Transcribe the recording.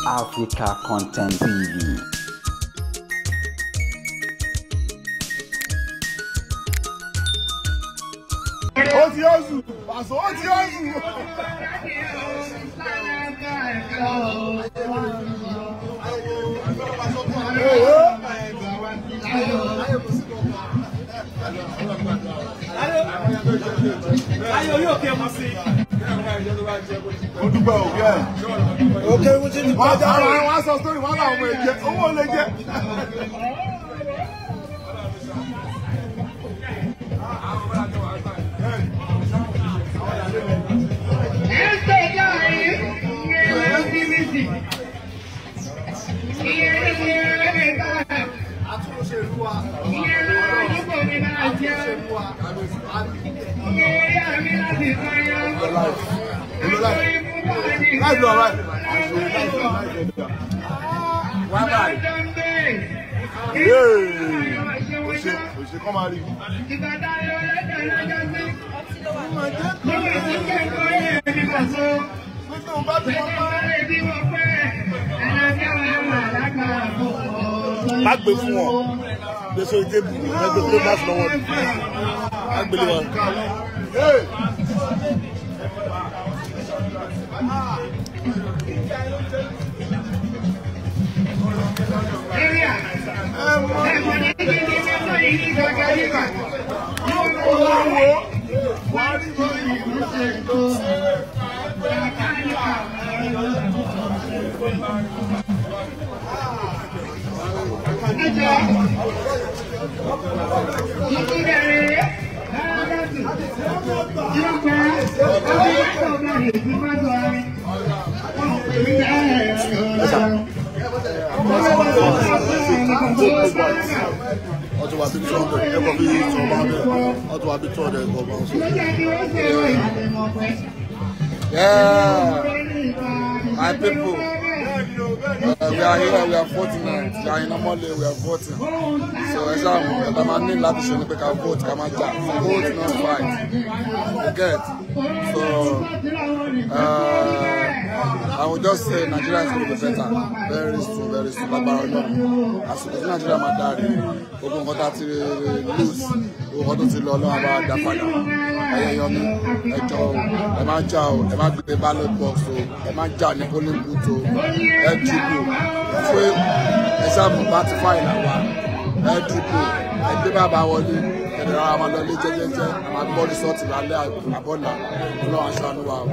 Africa Content TV. Ó ti ọ̀zù, pàṣẹ ó ti ọ̀zù. Ayọ̀ yóò kẹ́ mọ́ sí. Ó dúpẹ́ òkè ẹ̀. Òkè mo ti ní Wọ́n á wọ́n á sọ sórí wọn làwọn ọmọ ẹ̀jẹ̀ owó lè jẹ́. Àtúnṣe ìlú wa. Láì lọ láì. Òṣè òṣè kọ́ máa rí. Má gbé fún wọn. Gbé sórí tébù ní ẹgbẹ́ tó bá sí lọ́wọ́. Má gbélé wọn. Ọtún wa bí 200 ẹ̀kọ́ bí 200 ọtún wa bí 200 ẹ̀kọ́ bá ń sọ. Yeah, my people, we are here, we are voting tonight. We are in Omole, we are voting. So ẹ ṣáà mọ̀, ẹ bá máa ní láti ṣe ni pé ká vote, ká máa jà. Vote not fight. You get? So, I will just say Nigeria is going to be better very soon, very soon. Lágbára Ọlọ́run. Àsìkò tí Nigeria máa dáre, gbogbo nǹkan tá a ti lose, gbogbo nǹkan tó ti lọ Ọlọ́run á bá wa dá padà. Ẹyẹ yọmí, ẹ jọ̀ọ́ o, ẹ má jà o, ẹ má gbé ballot box o, ẹ má jà ní polling booth o, ẹ dìbò fún ẹ ṣáà mọ̀ bá ti fáìlà wa, ẹ dìbò, ẹ gbé bàbá wọlé, ẹ̀rọ àwọn ọmọ lọlé jẹ́jẹ́jẹ́, a máa gbọ́ rìsọ́ọ̀tì lálẹ́ àbọ̀là, Ọlọ́run aṣáánú wa o.